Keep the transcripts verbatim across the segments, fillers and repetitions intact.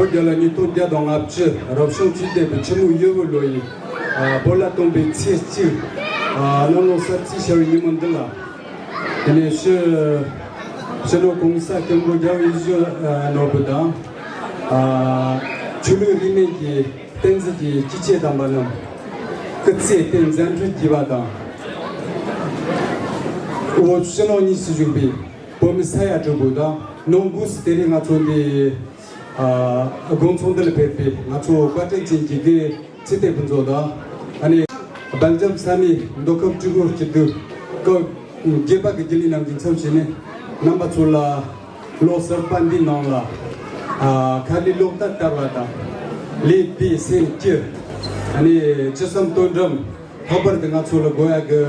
བོད་རྒྱལ་ལོ་ཉིས་སྟོང་བརྒྱ་དང་ལྔ་བཅུ་རབ་བྱུང་བཅུ་བདུན་པའི་ཕྱི་ལོ་ཡོས་བུ་ལོ་ཡི་ཨ་བོད་ལ་སྟོན་པའི་ཚེས་གཅིག་ཨ་གནམ་ལོ་གསར་ཚེས་ཤར་བའི་ཉིན་མོ་འདི་ལ། དེ་ནས་ཕྱི་ཕྱི་ལོ་གོང་ས་སྐྱབས་མགོན་རྒྱལ་བ་ཡིད་བཞིན་ནོར་བུ་དང་ཨ་ཆོས་ལུགས་རིས་མེད་ཀྱི་བསྟན་འཛིན་གྱི་སྐྱེས་ཆེན་དམ་པ་རྣམས་སྐུ་ཚེ་བརྟན་མཛད་འཕྲིན་རྒྱས་པ་དང་། བོད་ཕྱི་ནང་གཉིས་སུ་བཞུགས་པའི་བོད་མི་ས་ཡ་དྲུག་པོ་དང་ནང་སྒོས་སུ་དེ་རིང་ང་ཚོ་འདི་ཨ་དགོང་ཚོགས་འདི་ལ་ཕེབས་པའི་ང་ཚོ་བཀའ་དྲིན་ཅན་གྱི་དགེ་ཚེ་བརྟན་ཕུན་ཚོགས་དང་། ཨ་ནི་སྦེལ་ཇམ་ས་གནས་མདོ་ཁམས་སྤྲུལ་སྐུ་སྤྱི་འཐུས་སྐབས་བརྒྱད་པ་གི་རྒྱུན་ལས་རྣམས་ཀྱི་ཚབ་བྱས་ནས་རྣམ་པ་ཚོ་ལ་ལོ་གསར་པ་འདིའི་ནང་ལ་ཨ་ཁ་ལས་ལོག་ལྟ་དར་བ་དང་། ལས་འཕེལ་སེམས་སྐྱིད། ཨ་ནི་ཅི་བསམ་དོན་འགྲུབ། ལྷག་པར་དུ་ང་ཚོ་ལ་དགོས་ཡ་གི་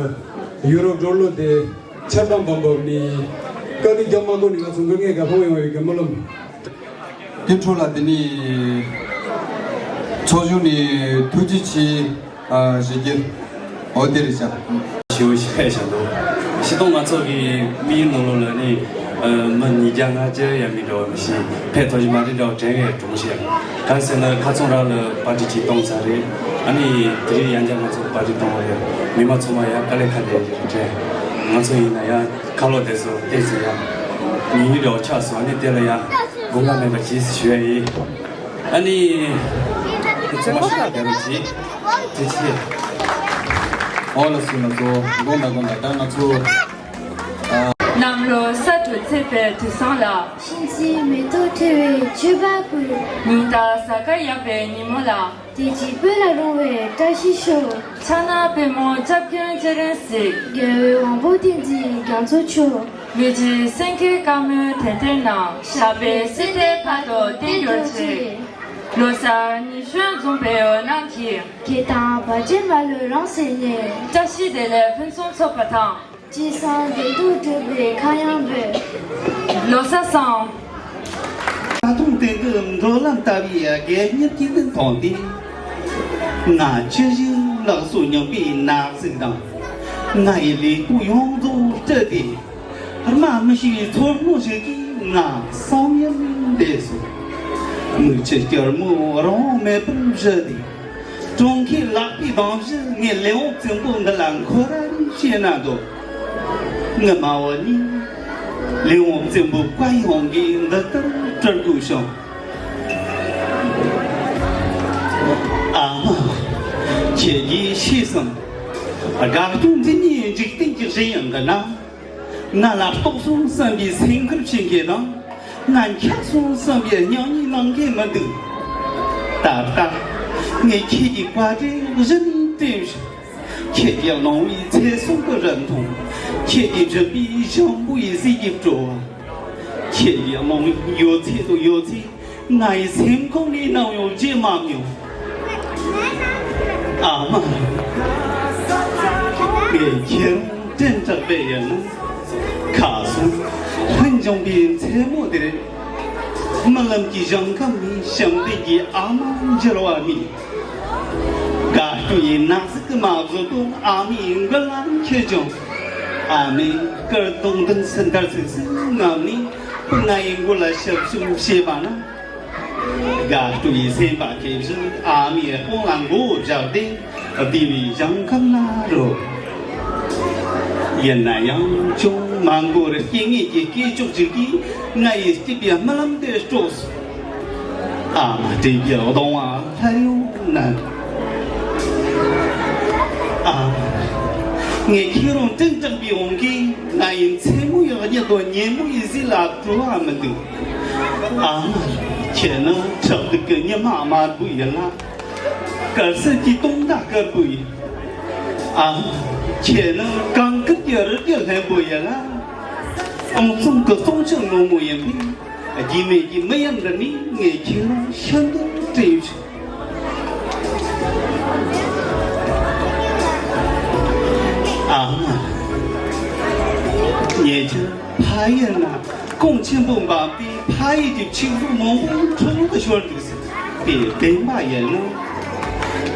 ཡུ་རོབ་འགྲོ་ལོ་དེ་ཆར་པ་འབབ་འབབ་ནས་དཀའ་ལས་རྒྱག་མ་དགོས་ནས་ང་ཚོ་དངོས་གནས་ག་ལྷོང་ཡོང་བའི་གི་སྨོན་ལམ། དེ་འཕྲོ་ལ་དེ་ནས་ཚོགས་ཞུགས་ནས་ཐུགས་རྗེ་ཆེ་ཨ་ཞུ་རྒྱུ་འོ་དེ་རེད་བྱ། ཞེ་པོ་ཞིག་ཕེབས་བཞག་འདུག་སྤྱིར་བཏང་ང་ཚོ་གི་དམིགས་ཡུལ་ནང་ལོགས་ལ་ནི་ཨ་མི་ཉིས་བརྒྱ་ལྔ་བརྒྱ་ཡང་མི་འགྲོ་བ་མི་ཤེས་ཕེབས་ཐུབ་ཀྱི་མ་རེད་འདྲ་བ་དྲན་ཡས་གྲོངས་ཤག་གང་ཟེར་ན་ཁ་ཚོན་རག་ལ་པར་ཊི་གཅིག་གཏོང་ཚར་རེད། ཨ་ནི་དེ་རིང་ཡང་བསྐྱར་ང་ཚོ་པར་ཊི་གཏོང་བ་རེད། མི་མང་ཚང་མ་ཡང་དཀའ་ལས་ཁག་དེ་རེད་དྲན། ང་ཚོ་ཡིན་ན་ཡང་ཁ་ལོ་དེ་ཚོ་བལྟས་ཚེ་ཡང་ཉུང་ཉུང་འདྲ་བ་ཆགས་སོང་། ཨ་ནི་དེ་ལ་ཡང་དགོངས་པ་མེད་པ་བྱེད་ཟེར་ཞུ་ཡ་ཡིན། ཨ་ནི་ཚང་མ་ཤ་རྒྱ་རུ་བྱེད་དེ་ཆེ། ཨོ་ལ་སུ་ན་ཚོ་དགོངས་དག་དགོངས་དག་ད་ང་ཚོ། གནམ་ལོ་གསར་དུ་ཚེས་པའི་དུས་བཟང་ལ། བྱིན་གྱིས་མེ་ཏོག་འཁྲིལ་བའི་མཆོད་པ་ཕུལ། ཉི་ཟླ་གཟའ་སྐར་ཡག་པའི་ཉིན་མོ་ལ། བདེ་སྐྱིད་བོད་ལ་རོལ་བའི་བཀྲ་ཤིས་ཤོག་ཕྱག་ན་པདྨོ་ལྕགས་ཀྱུ་ཅི་རིང་གཟིགས། རྒྱལ་བའི་དབང་པོ་བསྟན་འཛིན་རྒྱ་མཚོ་མཆོག་མི་འཇིགས་སེང་གེའི་བཀའ་མོལ་དེ་ལྟར་གནང་། ཞབས་པད་སྲིད་མཐའི་བར་དུ་བརྟན་གྱུར་ཅིག་ལོ་གསར་ཉི་གཞོན་འཛོམས་པའི་འོད་སྣང་གིས། སྐྱིད་དང་བར་ཆད་མ་ལུས་རང་སེམས་ནས། བཀྲ་ཤིས་བདེ་ལེགས་ཕུན་སུམ་ཚོགས་པ་དང་། ཅི་བསམ་དོན་དུ་འགྲུབ་པའི་ཁ་གཡང་འབོད། ལོ་གསར་བཟང་། ད་དུང་དེང་གི་འགྲོ་ལམ་ལྟ་བུའི་དགེ་བསྙེན་གྱི་དོན་དང་འདི། ང་ཅི་ཞིག་ལགས་སོ་སྙམ་པའི་ན་ཟུག་དང་། ང་ཡི་ལུས་པོ་ཡོངས་རྫོགས་བཀྲུས་ཏེ། སྨྲ་མི་ཤེས་པའི་ཚོར་སྣང་ཞིག་གིས་ང་བསམ་ཡུལ་འདས་སོང་། མིག་ཆུ་སྐྱུར་མོ་རང་དབང་མེད་པར་བཞུར་ཏེ། གྲོང་ཁྱེར་ལག་པའི་གདང་བཞི་ངས་ལས་དབང་བཙན་པོ་འདི་ལ་འཁོར་ར་རེ་བྱས་ན་འདོད། ངའི་མ་བུ་གཉིས་ལས་དབང་བཙན་པོ་བཀའ་ཡི་དབང་གིས་འདི་ལྟར་བཀྲུ་དགོས་བྱུང་། ཨ་མ། ཁྱེད་ཀྱིས་ཤེས་སམ། དགའ་སྐྱོ་འདི་གཉིས་འཇིག་རྟེན་གྱི་གཞན་ཡང་གི་ན། ང་ལ་རྟོགས་སོང་བསམ་པའི་སེམས་ཁུར་བྱེད་མཁན་དང་། ང་འཁྱགས་སོང་བསམ་པའི་སྙིང་ཉེ་གནང་མཁན་མི་འདུག་ད་ལྟ་ངས་ཁྱེད་ཀྱི་བཀའ་དྲིན་གཞི་ནས་དྲན་བྱུང་། ཁྱེད་ཀྱི་གནང་བའི་ཚེ་སྲོག་གི་རིན་ཐང་། ཁྱེད་ཀྱིས་བྱིན་པའི་ཞིམ་པོ་ཡི་ཟས་ཀྱི་བྲོ་བ། ཁྱེད་ཀྱིས་གནང་བའི་ཡོད་ཚད་དང་ཡོད་ཚད། ང་ཡི་སེམས་ཁོང་ནས་ནམ་ཡང་བརྗེད་མ་མྱོང་། ཨ་མ། ངས་ཁྱེད་རང་དྲན་དྲགས་པས་ཡིན་ན། ཁ་སང་ལྷུན་འབྱུང་པའི་མཚན་མོ་དེར། རྨི་ལམ་གྱི་ཞིང་ཁམས་ནས་ཞིང་འདི་གི་ཨ་མ་འགྱུར་བ་མིན། དགའ་སྐྱོ་ཡི་ན་ཟུག་གི་མ་བཟོད་དོན་ཨ་མའི་མགུལ་ལ་འཁྱེར་ཅིང་། ཨ་མའི་སྐུ་གདུང་མདུན་སུ་འདར་ཚིག་སུ་ངམ་ནས་སྤུ་ང་ཡི་མགོ་ལ་ཞབས་ཞུམ་བྱས་པ་ན། དགའ་སྐྱོ་ཡི་སེམས་པ་ཁེངས་བཞིན་ཨ་མའི་དཔུང་ལ་མགོ་བོ་བཞག་སྟེ་བདེ་བའི་ཞིང་ཁམས་ལ་རོལ། ཡིན་ན་ཡང་ཅུང་མ་འགོར་རྐྱེན་ངན་གྱི་སྐྱེས་མཆོག་ཅིག་གིས་ང་ཡི་སྐྱིད་པའི་རྨི་ལམ་དེ་དཀྲོགས་སོང་། ཨ་མ་བཀྲེས་པའི་གདོང་བ་ལྷ་ཡུལ་ན། ཨ་མ། ངས་ཁྱེད་རང་དྲིན་དྲག་པའི་དབང་གིས་ང་ཡི་མཚན་མོ་ཡི་གཉིད་དང་ཉིན་མོ་ཡི་ཟས་ལ་བྲོ་བ་མི་འདུག་ཨ་མ། ཁྱེད་ནི་ཁྲག་དུག་གི་ཉི་མ་དམར་པོ་ཡིན་ལ། དཀར་གསལ་གྱི་དུང་ཟླ་དཀར་པོ་ཡིན། ཨ་མ། ཁྱེད་ནི་གངས་དཀར་གྱི་རི་རྒྱལ་ལྷུན་པོ་ཡིན་ལ། སྟོང་གསུམ་གྱི་སྟོང་ཆེན་ངོ་མ་ཡིན་པས། རྒྱུས་མེད་ཀྱི་མི་ཡུལ་འདི་ནས་ངས་ཁྱེད་རང་ཤིན་ཏུ་དྲན་བྱུང་། ཨ་མ། ཉེ་ཆར་ཕ་ཡུལ་ན་གངས་ཆེན་པོ་འབབ་སྟེ་ཕ་ཡུལ་གྱི་ཆུ་ཟོག་མང་པོ་འཕྲོ་བརླག་ཏུ་ཤོར་འདུག་ཟེར། དེ་བདེན་པ་ཡིན་ནོ།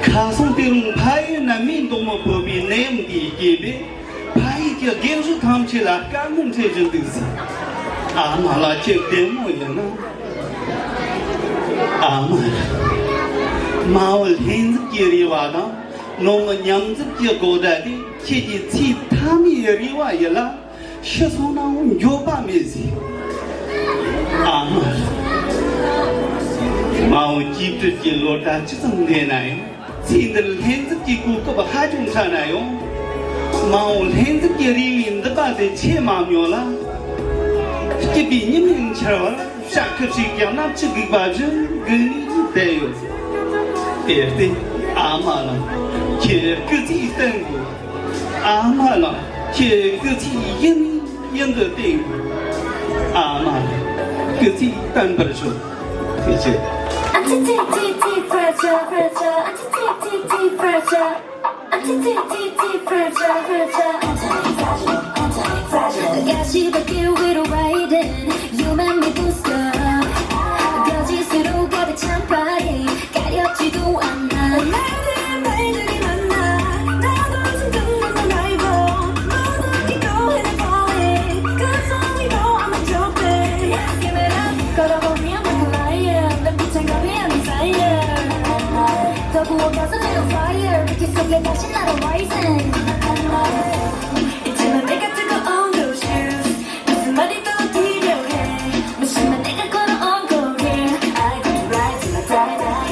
ཁ་སང་དེ་རིང་ཕ་ཡུལ་ན་མེ་མདོག་མོ་ཕོག་པའི་ནད་ཡམས་འདིའི་རྐྱེན་པས། ཕ་ཡུལ་གྱི་རྒན་གཞོན་ཐམས་ཅད་ལ་དཀའ་ངལ་འཕྲད་བཞིན་འདུག་ཟེར། ཨ་མ་ལགས་ཁྱེད་བདེ་མོ་ཡིན་ན། ཨ་མ་ལགས། མ་འོངས་ལྷན་འཛོམས་ཀྱི་རེ་བ་དང་ནང་མི་མཉམ་འཛོམས་ཀྱི་དགོད་སྒྲ་དེ་ཁྱེད་ཀྱི་ཚེ་མཐའ་མའི་རེ་བ་ཡིན་ལ། ཤི་སོང་ནའང་འགྱོད་པ་མེད་ཟེར། ཨ་མ་ལགས། མ་འོངས་གཅིག་སྒྲིལ་གྱི་ལོ་ཟླ་ཇི་ཙམ་འདས་ན་ཡང་། ཚེ་འདིར་ལྷན་འཛོམས་ཀྱི་གོ་སྐབས་ཧ་ཅང་ཕྲ་ན་ཡང་། མ་འོངས་ལྷན་འཛོམས་ཀྱི་རེ་བའི་འདུན་པ་དེ་ཆད་མ་མྱོང་ལ། སྐྱིད་པའི་ཉི་མའི་འཆར་བར་ཤ་ཁུ་ཞིག་ཀྱང་ནམ་ཅི་སྒུག་པ་བཞིན་སྒུག་ནས་བསྡད་ཡོད། དེར་བརྟེན་ཨ་མ་ལགས། ཁྱེད་སྐུ་ཚེ་བརྟན་དགོས། ཨ་མ་ལགས། ཁྱེད་སྐུ་ཚེ་ཡུན་ཡུན་དུ་བརྟན་དགོས། ཨ་མ་ལགས། སྐུ་ཚེ་བརྟན་པར་ཤོག། ཐུགས་རྗེ་ཆེ། Auntie T T T pressure, pressure, Auntie T T T pressure, Auntie T T T pressure, pressure, Auntie pressure, Auntie pressure. 가시밭길 위로 riding, you make me boost up. 거짓으로 가득 찬 party, 가렵지도 않아. 말들의 말들이 많아. 나도 진짜 너무 라이브. 모두 기도해 falling. Cause only know I'm a joke. Give it up. 걸어보면 I'm a lion. 난 비찬 거리의 desire. 더 부어가서 little fire. 불길 속에 다시 날아 rising. 잊지마 내가 뜨거운 those shoes. 무슨 말이 더 필요해. 무심한 내가 걸어온 거리. I got the right to my die die.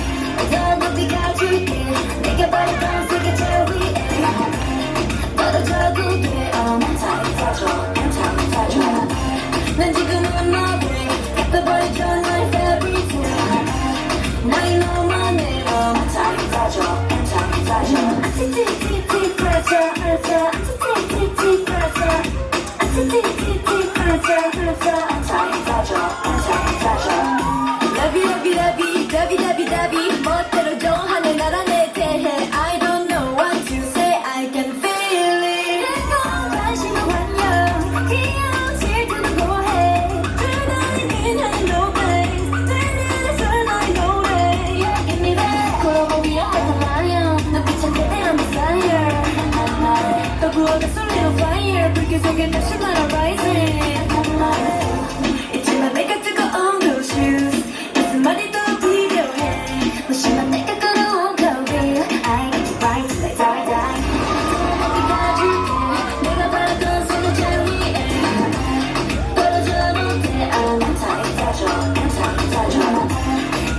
더 높이 가줄게. 내가 바랬던 세계 제일 위에. 떨어져도 돼. Oh, 난 타이트해져. 난 타이트해져. 난 지금은 너의 gather body, you're my everything. 나의 너만 내. Oh, 난 타이트해져. 난 타이트해져. T T T pressure, pressure. T T T pressure. T T T pressure, pressure. Love you, love you, love you, lovey, lovey, lovey. 멋대로 정하네 나란 내 대해. I don't know what to say, I can feel it. 달콤한 시간 환영, 귀여운 질투는 뭐해. 그날의 그녀의 no place, 들리는 설레는 노래. Yeah, give me that. 걸어보기 I'm a lion. 눈빛은 그대한 desire. 더 부어가 little fire. 불길 속에 다시 날아 rising. 잊지마 내가 뜨거운 those shoes. 무슨 말이 더 필요해. 무심한 내가 걸어온 거리. I need to ride till I die die. 어디까지 내가 바라던 sunset 위에. 떨어져 못해. I'm anti-fragile, anti-fragile.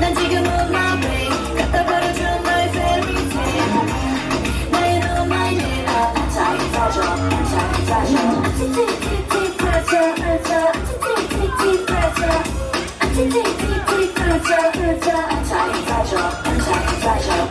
난 지금은 my way. 갖다 버려줘 my fairy tale. 나의 no my name. I'm anti-fragile, anti-fragile. T T T pressure, pressure. T T T pressure. T T T pressure, pressure. Anti-fragile, anti-fragile.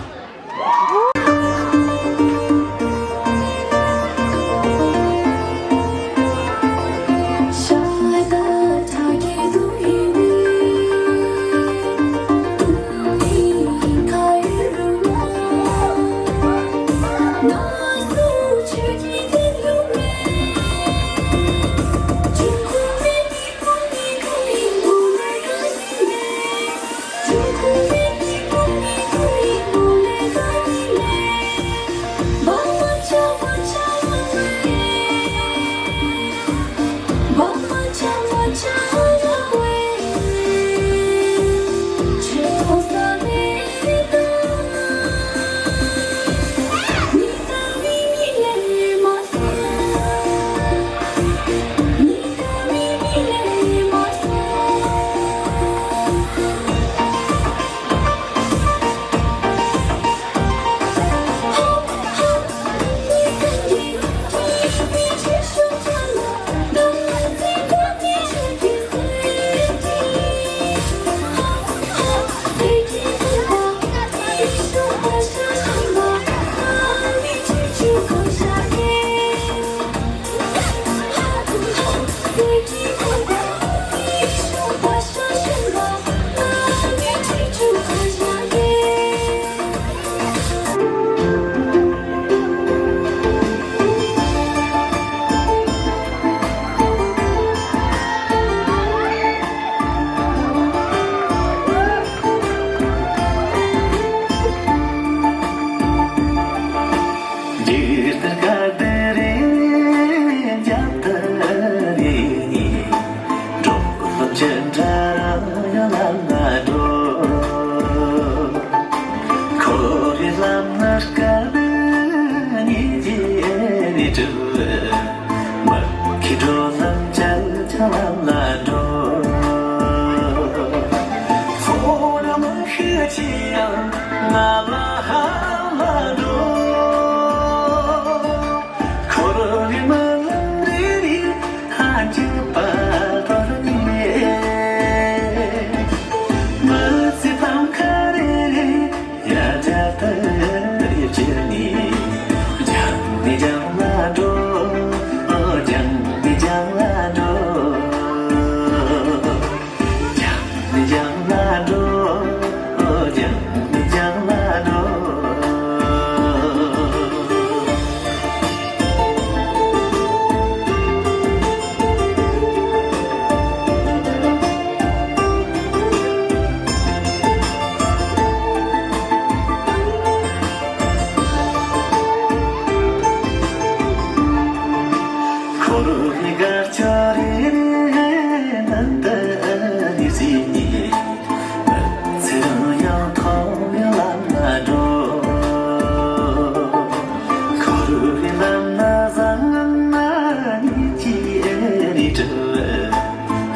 ལྗང་ལ་འགྲོ། ལྗང་ལྗང་ལ་འགྲོ། འཁོར་བའི་སྒར་ཆ་རེ་རེ་ནང་དུ་ནི་སྲིད་ནས། ཚེ་རིང་ཡང་ཐོག་མའི་ལམ་ལ་འགྲོ། འཁོར་བའི་ལམ་ན་བཟང་ན་ཉིད་ཀྱིས་ཨེ་ནི་གྲུབ།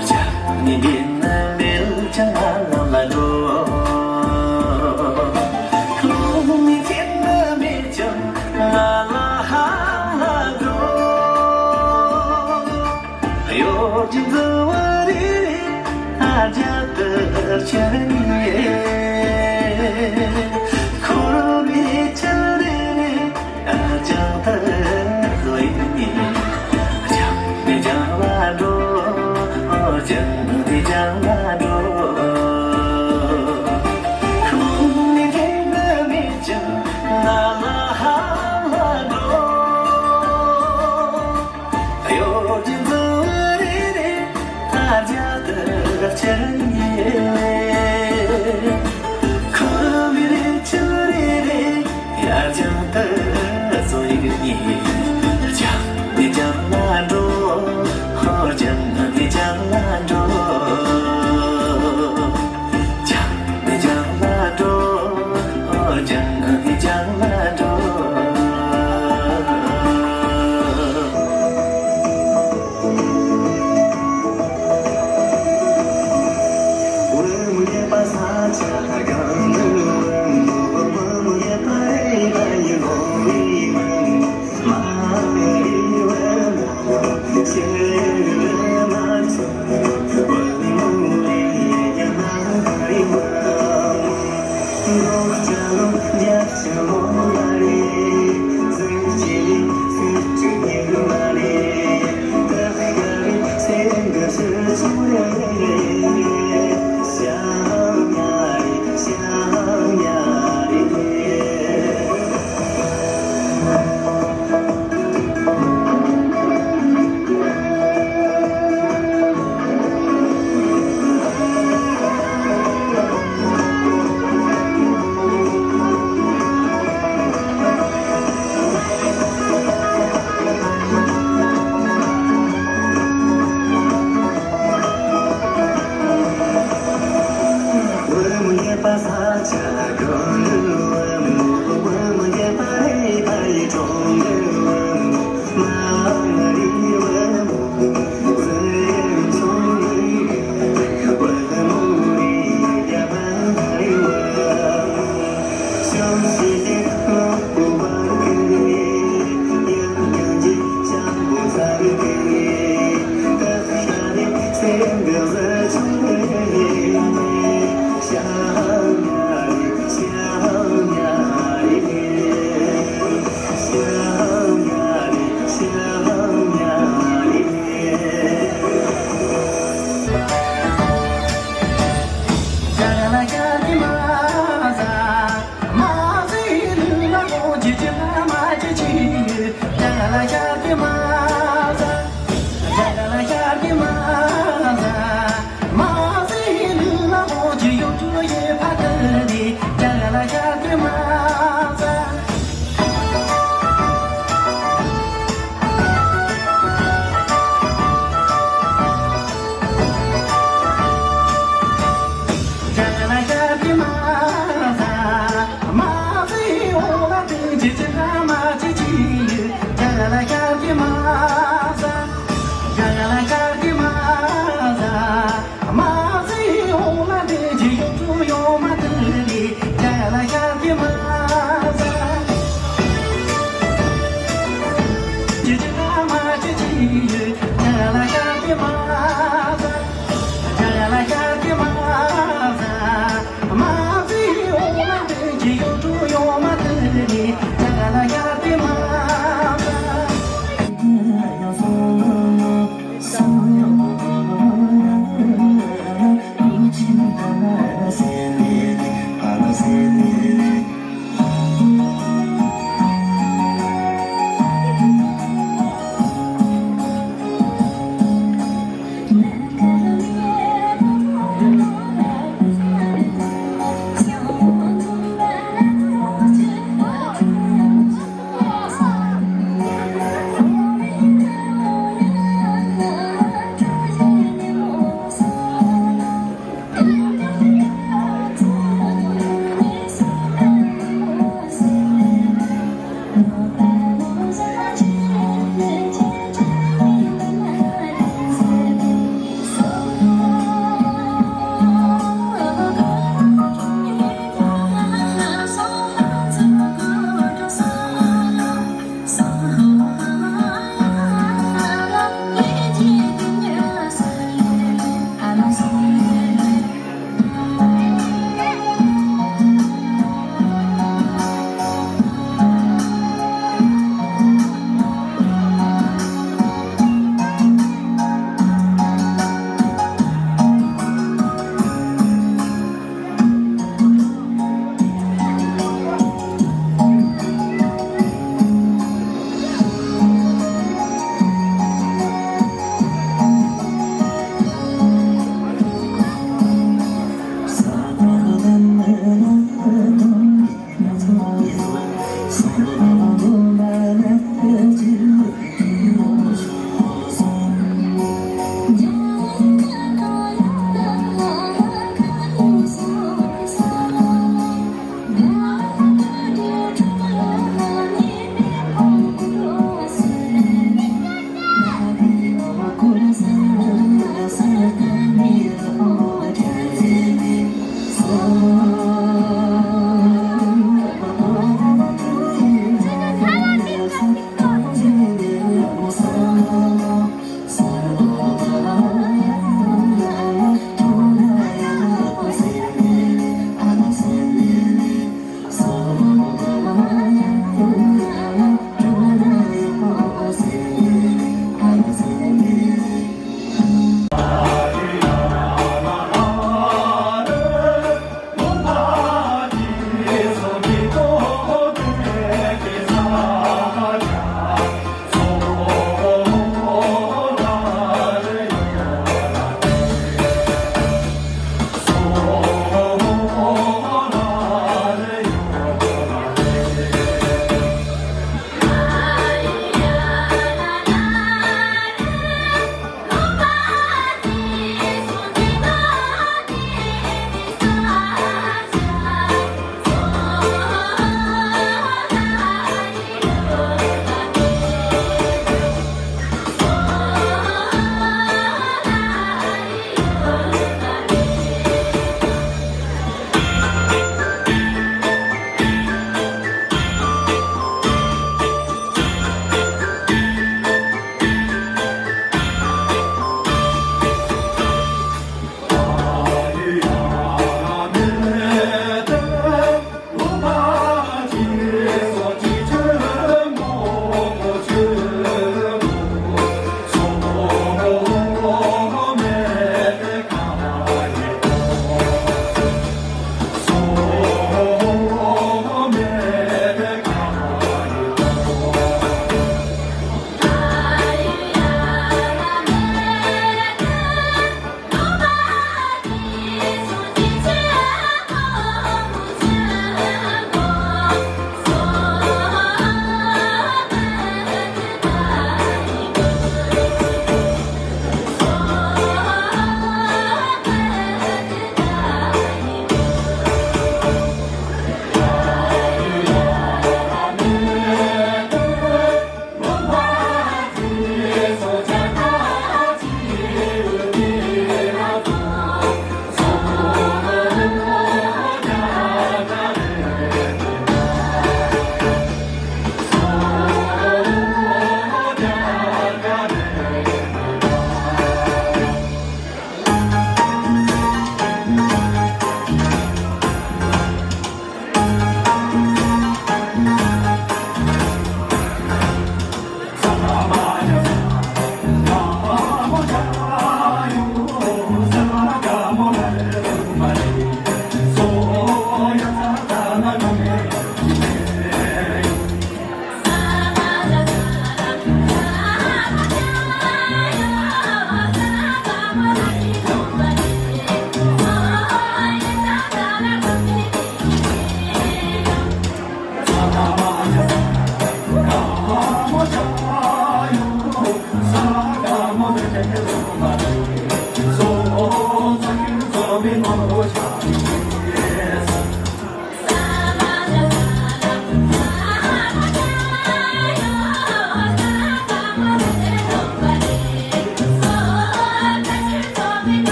རྒྱབ་ནས་འདི་ནི་མེད་ཀྱང་ང་ལམ་ལ་འགྲོ། ལོག་ནས་འདི་ནི་མེད་ཀྱང་ང་ལ་ཧ་ལ་འགྲོ། གཡོ་སྒྱུ་འཛིན་པ་རེ་རེ་ཨ་རྒྱ་དར་ཆ་ནི། འཁོར་བའི་ཆུ་རེ་རེ་ཨ་རྒྱང་དར་བཟོ་ཡིན་ནི། རྒྱང་ནས་རྒྱང་ལ་འགྲོ། རྒྱང་ནས་རྒྱང་ལ་འགྲོ། ལོག་ནས་འདི་ནི་མེད་ཀྱང་ང་ལ་ཧ་ལ་འགྲོ། གཡོ་སྒྱུ་འཛིན་པ་རེ་རེ་ཨ་རྒྱ་དར་ཆ་ནི། འཁོར་བའི་ཆུ་རེ་རེ་ཡར་རྒྱང་དུ་བཟོ་ཡིན་ནི། རྒྱང་ནས་རྒྱང་ལ་འགྲོ། རྒྱང་ནས་རྒྱང་ལ་འགྲོ། རྒྱང་ནས་རྒྱང་ལ་འགྲོ། རྒྱང་ནས་རྒྱང་ལ་འགྲོ།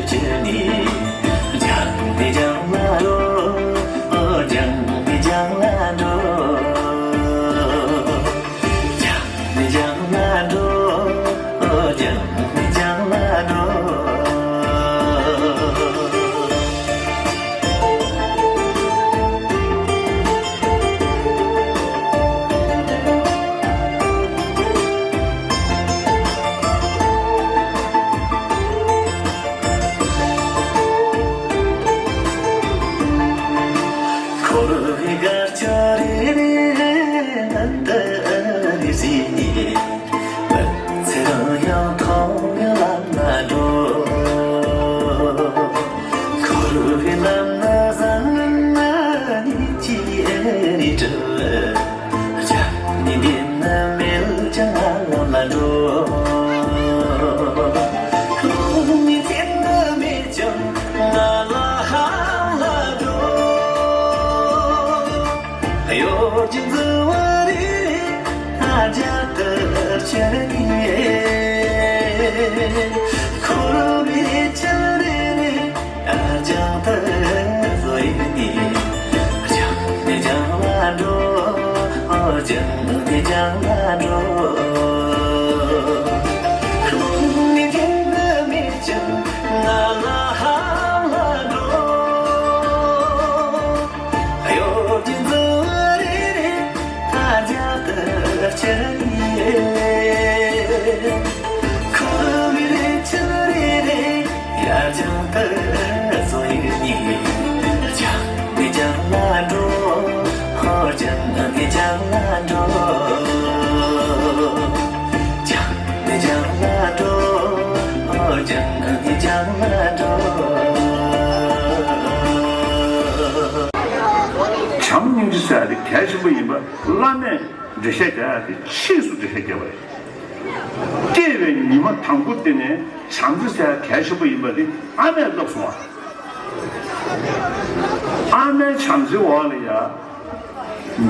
ཅི་ནི། ལྗང་ནི་ལྗང་ལ་འགྲོ། ཨོ་ལྗང་ནི་ལྗང་ལ་འགྲོ། ལྗང་ནི་ལྗང་ལ་འགྲོ། ཨོ་ལྗང་ནི་ལྗང་ལ་འགྲོ། འཁོར་བའི་དཀར་ཆག་རེ་རེ་ནང་དུ་རེ་རེ་ནས། མི་ཚེ་རང་ཡང་ཐོག་ཡང་ལམ་ལ་འགྲོ། འཁོར་བའི་ལམ་ན་བཟང་ངན་གཉིས་ཀྱི་ཨེ་རེ་གྲུབ། ལྗང་ནི་འདི་ན་མེད་ཀྱང་ང་ལམ་ལ་འགྲོ། རླུང་ནི་འདི་ན་མེད་ཀྱང་ང་ལ་ཧང་ལ་འགྲོ། གཡོ་སྒྱུ་འཛིན་པ་རེ་རེ་ཨ་རྒྱ་ལྟར་ཆེར་ནི། འཁོར་བའི་ཆུ་རེ་རེ། ཨ་ལྗང་དུ་བཟོ་ཡི་ནི། ལྗང་ནི་ལྗང་ལ་འགྲོ། ཨོ་ལྗང་ནི་ལྗང་ལ་འགྲོ། རླུང་ནི་འདི་ན་མེད་ཀྱང་ང་ལ་ཧང་ལ་འགྲོ། གཡོ་སྒྱུ་འཛིན་པ་རེ་རེ་ཨ་རྒྱ་ལྟར་ཆེར་ནི། འཁོར་བའི་ཆུ་རེ་རེ་ཡར་ལྗང་དུ་བཟོ་ཡི་ནི། ལྗང་ནི་ལྗང་ལ་འགྲོ། ཧོ་ལྗང་ནི་ལྗང་ལ་འགྲོ། ལྗང་ནི་ལྗང་ལ་འགྲོ། ཧོ་ལྗང་ནི་ལྗང་ལ་འགྲོ། བྱམས་སྙིང་རྗེ་ཟེར་ཡ་དེ་གལ་ཆེན་པོ་ཡིན་པ་བླ་མས་འགྲེལ་བཤད་རྒྱག་ཡ་དེ་ཕྱིས་སུ་འགྲེལ་བཤད་རྒྱབ་པ་རེད། སྐྱེ་བའི་ཉི་མ་དང་པོ་དེ་ནས་བྱམས་བརྩེ་ཟེར་ཡ་གལ་ཆེན་པོ་ཡིན་པ་དེ་ཨ་མས་བསླབས་སོང་བ། ཨ་མའི་བྱམས་བརྩེའི་འོག་ལ་ཡ།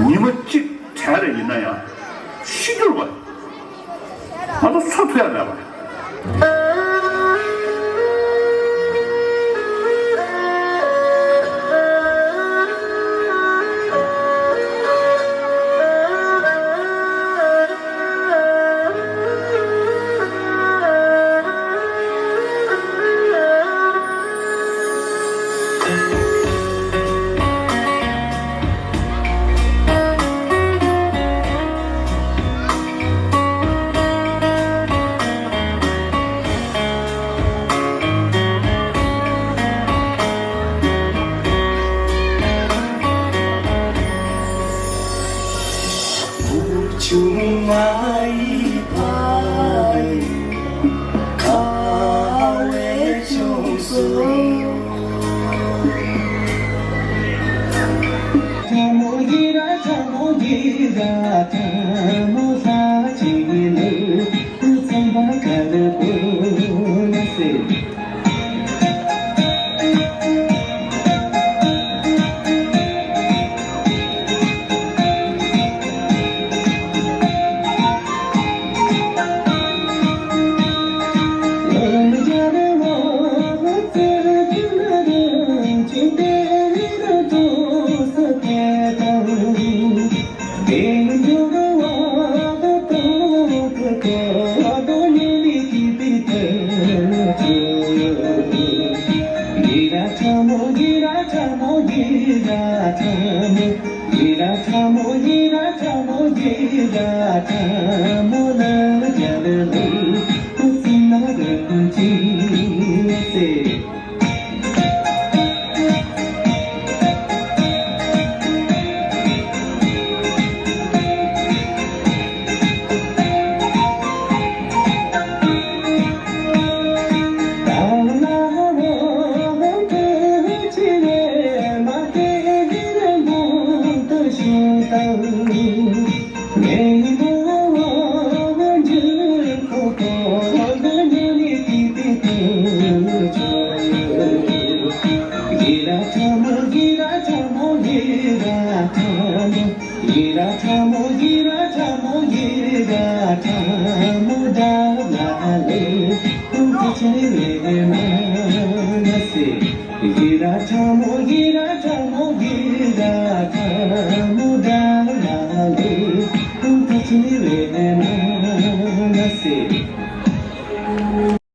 ཉི་མ་གཅིག་བྲལ་རེ་ཡིན་ན་ཡང་ཤི་གྱུར་བ། ང་ཚོ་འཚོ་ཐུབ་ཡ་མེད་པ།